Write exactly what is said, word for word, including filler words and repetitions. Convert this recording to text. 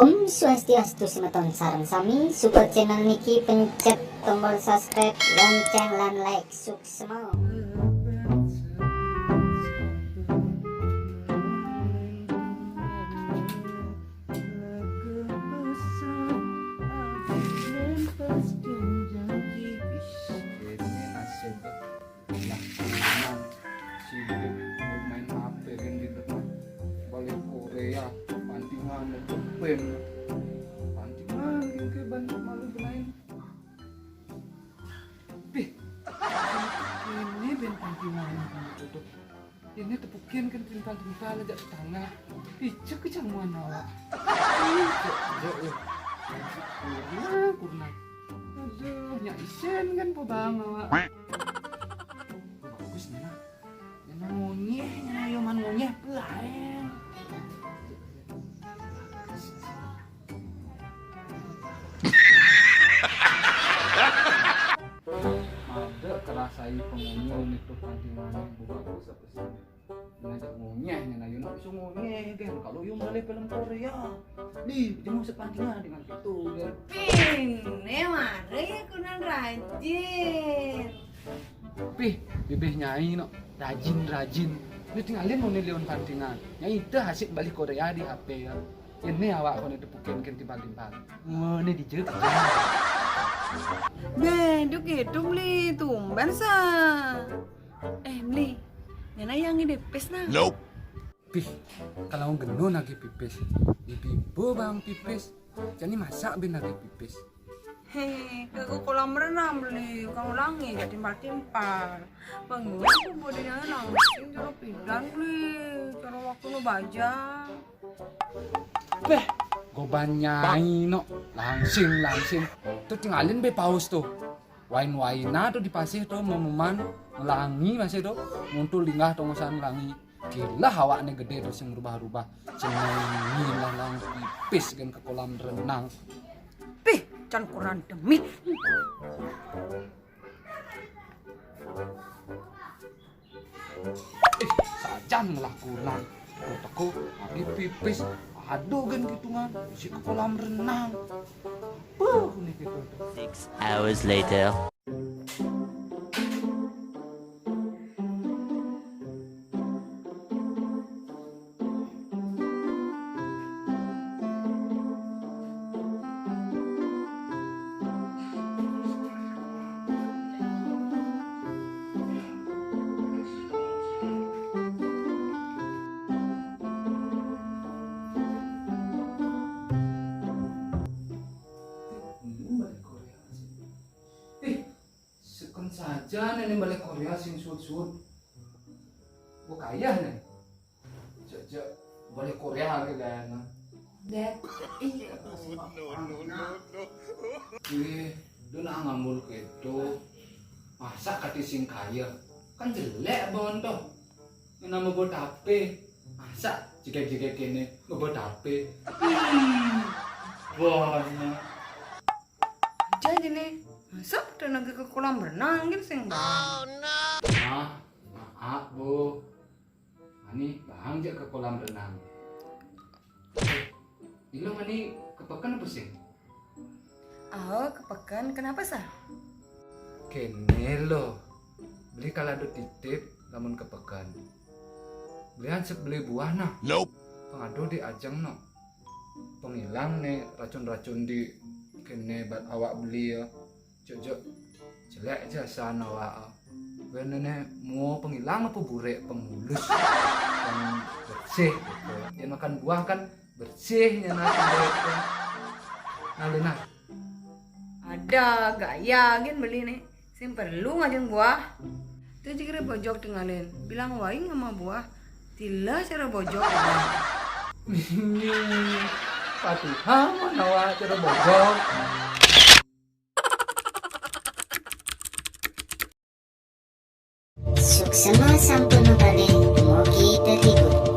Om Swastiastu semeton sareng sami, support channel niki pencet tombol subscribe, lonceng lan like, suksma. Ini nasib. Lah, cuman sibuk main H P kan di depan. Balik Korea, pantingan, band. Pantingan, yang kayak banyak malu bermain. Pih, ini band pantingan gitu tuh. Ini tepukin kan timpal-timpal aja tetangga. Ih, cek ke cang mana, Wak? Ih, cek, cek, ya. Kurna, kurna. Aduh, nyak isen kan po bang, Wak. Bagus nih, nah. Yang ngonyeh, yang ayo man ngonyeh, lain. Ada kerasai pengunjung itu pantingan yang bagus apa sih? Ngajak ngonyeh, nih, nah, Yun bisa ngonyeh, kan? Kalau Yun balik film Korea, nih, jemu sepantingan dengan itu, kan? Ini mare kunan rajin. Pih, bibih nyai no, rajin-rajin. Ini tinggalin mau nih liun pantingan. Nyai itu hasil balik Korea di H P ya. Ini awak kau nih tepukin kan timpal-timpal. Wah, ini di Jogja. Beh, duk itu beli tumben sa. Eh, beli. Nyana yang ide pes nah. Nope. Pih, kalau geno nagih pipis. Ibu bang pipis. Jadi masak ben nagih pipis. Hei, ke kolam renang beli, kang ulangi gak timpal-timpal. Bangun aku bodenya langsing cara pidan beli, cara waktu nu baja. Beh, goban nyai no, langsing langsing. Tuh tinggalin be paus tuh. Wain-waina tuh dipasih tuh mememan ngelangi masih tuh. Nguntul linggah tuh ngosan ngelangi. Gila awakne gede tuh sing rubah-rubah. Sing ngilah nang pipis kan ke kolam renang. Pih, can kurang demi. Eh, sajan ngelah kurang. Teko lagi pipis. Aduh kan gitu kan. Si ke kolam renang. Puh, nih gitu. Six hours later. Ih, sekon saja nenek balik Korea sing suut-suut. Gua kaya nih. Jajak balik Korea ke gayana. Dek, iya. Ih, udah nah ngambul gitu. Masa kati sing kaya? Kan jelek bon toh. Yang nama buat H P. Masa jegek-jegek ini ngebuat H P? Ih, banyak. Aja aja nih. Masa udah lagi ke kolam renang gitu sing bang. Nah, maaf bu. Ani bahang aja ke kolam renang. Ilo mani ke peken apa sih? Oh, ke peken. Kenapa sah? Kene lo. Beli kalau ada titip lamun ke peken. Belian sep beli buah nah. Nope. Pengadu di ajeng no. Pengilang nih racun-racun di kene bat awak beli ya. Jok, jok. Jelek jasan awak. Benene mau pengilang apa burek pengulus. Yang bersih gitu. Yang makan buah kan bersihnya nanti burek kan. Nah, lu nah. Ada gaya gin beli nih. Sing perlu ngajeng buah. Tuh jikira bojok tinggalin. Bilang waing sama buah. Tilah cara bojok. Patuh sama nawa cara bojok. Suksma sampun balik, mogi terhibur.